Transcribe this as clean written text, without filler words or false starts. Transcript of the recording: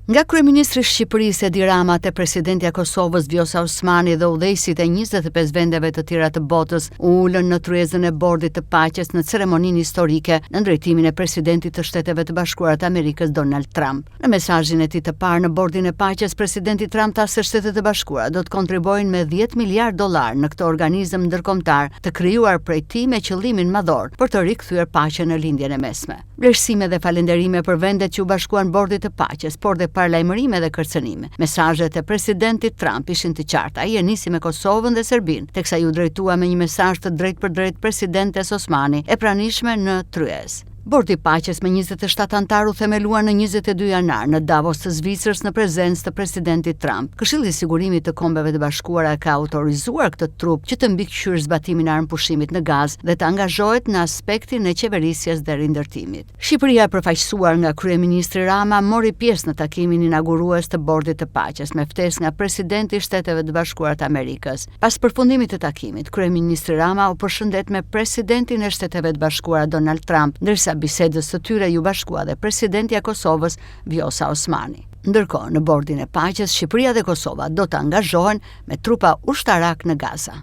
Nga kryeministri i Shqipërisë Edi Rama te presidentja e Kosovës Vjosa Osmani dhe udhëheqësit e 25 vendeve të tjera të botës u ulën në tryezën e Bordit të Paqes në ceremoninë historike nën drejtimin e presidentit të Shteteve të Bashkuara të Amerikës Donald Trump. Në mesazhin e tij të parë në Bordin e Paqes, presidenti Trump tha se Shtetet e Bashkuara do të kontribuojnë me 10 miliardë dollarë në këtë organizëm ndërkombëtar të krijuar prej tij me qëllimin madhor për të rikthyer paqen në Lindjen e Mesme. Vlerësime dhe falënderime për vendet që iu bashkuan Bordit të Paqes, por dhe paralajmërime dhe kërcënime. Mesazhet e presidentit Trump ishin të qarta. Ai e nisi me Kosovën dhe Serbinë, teksa iu drejtua me një mesazh të drejtpërdrejtë presidentes Osmani, e pranishme në tryezë. Bordi i Paqes me 27 anëtarë u themelua në 22 janar në Davos të Zvicrës në prezencë të presidentit Trump. Këshilli i Sigurimit të Kombeve të Bashkuara e ka autorizuar këtë trupë që të mbikëqyrë zbatimin e armëpushimit në Gazë dhe të angazhohet në aspektin e qeverisjes dhe rindërtimit. Shqipëria e përfaqësuar nga kryeministri Rama mori pjesë në takimin inaugurues të Bordit të Paqes me ftesë nga presidenti i Shteteve të Bashkuara të Amerikës. Pas përfundimit të takimit, kryeministri Rama u përshëndet me presidentin e Shteteve të Bashkuara Donald Trump, ndërsa bisedës së tyre iu bashkua dhe presidentja e Kosovës, Vjosa Osmani. Ndërkohë, në Bordin e Paqes, Shqipëria dhe Kosova do të angazhohen me trupa ushtarakë në Gaza.